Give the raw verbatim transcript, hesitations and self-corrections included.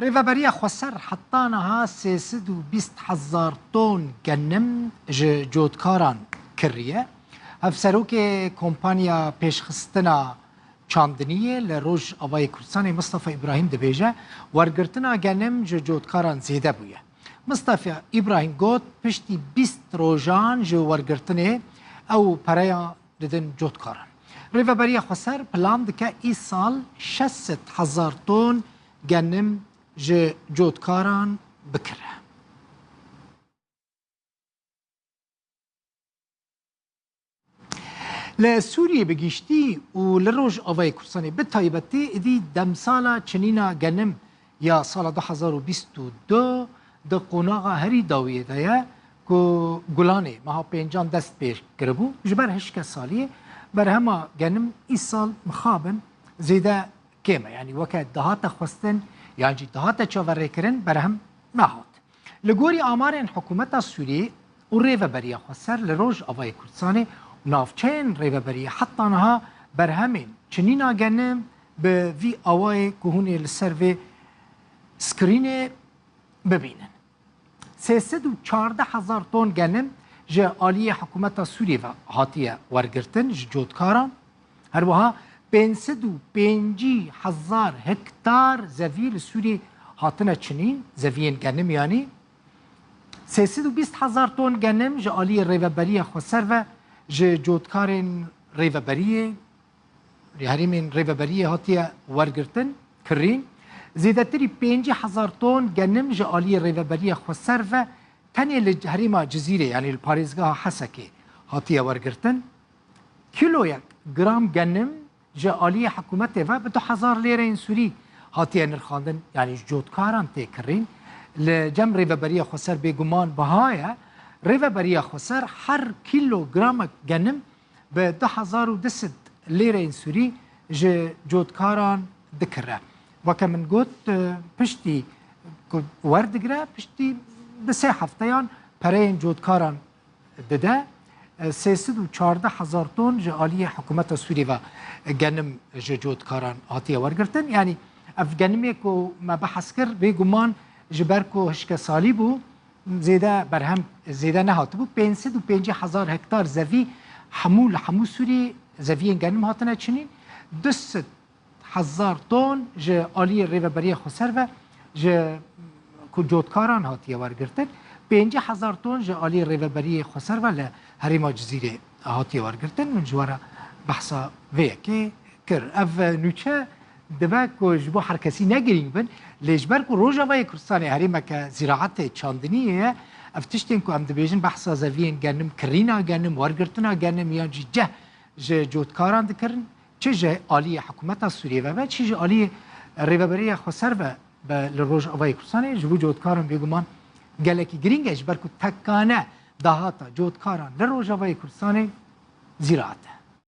Rêveberiya Xweser heta niha sê sed û bîst hezar ton genim ji cotkaran kiriye. Hevserokê Kompanya Pêşxistina Çandiniyê li Rojavayê Kurdistanê Mistefa Îbrahîm dibêje, wergirtina genim ji cotkaran zêde bûye. Mistefa Îbrahîm got, piştî bîst rojan ji wergirtinê ew pereya didin cotkaran. Rêveberiya Xweser plan dike îsal şeş sed hezar ton genim ji cotkaran bikire. Li Sûriyê bi giştî û li Rojavayê Kurdistanê bi taybetî êdî demsala çinîna genim ya sala du hezar û bîst û du di qonaxa herî dawiyê de ye ku Gulanê meha pêncan dest pê kiribû. Ji ber hişke saliyê berhema genim îsal mixabin zêde kêm e. Yanî weke dihate xwestin yan jî dihate çaverêkirin berhem nehat. Li gorî amarên hikûmeta Sûriyê û Rêveberiya Xweser li Rojavayê Kurdistanê û navçeyên Rêveberiyê heta niha berhemên çinîna genim bi vî awayê ku hûn ê li ser vê screenê bibînin. Sê sed û çardeh hezar ton genim ji aliyê hikûmeta Sûriyê ve hatiye wergirtin ji cotkaran. Her wiha pênc sed û pêncî hezar hektar zevî li Sûriyê hatine çinîn, zeviyên genim yanî. Sê sed û bîst hezar ton genim ji aliyê Rêveberiya Xweser ve ji cotkarên Rêveberiyê, herêmên Rêveberiyê hatiye wergirtin, kirîn. Zêdetirî pêncî hezar ton genim ji aliyê Rêveberiya Xweser ve tenê li herêma Cizîrê, yanî li parêzgeha Hesekê hatiye wergirtin. Kîloyek gram genim ji aliyê hikûmetê ve bi du hezar lêreyên Sûrî hatiye nirxandin, yanî ji cotkaran tê kirîn. Li cem Rêveberiya Xweser bêguman biha ye. Rêveberiya Xweser her kîlogramek genim bi du hezar û du sed lêreyên Sûrî ji cotkaran dikire. Weke min got, e, piştî ku werdigire, piştî bi sê hefteyan pereyên cotkaran dide. E, sê sed û çardeh hezar ton ji aliyê hikûmeta Sûriyê ve genim ji cotkaran hatiye wergirtin. Yanî ev genimê ku me behs kir, bêguman ji ber ku hişkesalî bû, zêde berhem, zêde nehatibû. Pênc sed û pêncî hezar hektar zevî hemû li hemû Sûriyê zeviyên genim hatine çinîn. Du sed hezar ton ji aliyê Rêveberiya Xweser ve ji ku cotkaran hatiye wergirtin. Pêncî hezar ton ji aliyê Rêveberiyê Xweser ve li herêma Cizîrê hatiye wergirtin. Min ji we re behsa vê yekê kir. Ev nûçe dibe ku ji bo her kesî ne girîng bin, lê ji ber ku Rojavayê Kurdistanê herêmeke zîraetê çandiniyê ye, ev tiştên ku em dibêjin behsa zeviyên genim, kirîna genim, wergirtina genim yan jî ceh ji cotkaran dikirin, çi ji aliyê hikûmeta Sûriyê ve be, çi ji aliyê Rêveberiya Xweser ve be li Rojavayê Kurdistanê, ji bo cotkaran bêguman gelekî girîng e, ji ber ku tekane dahata cotkaran li Rojavayê Kurdistanê zîraet e.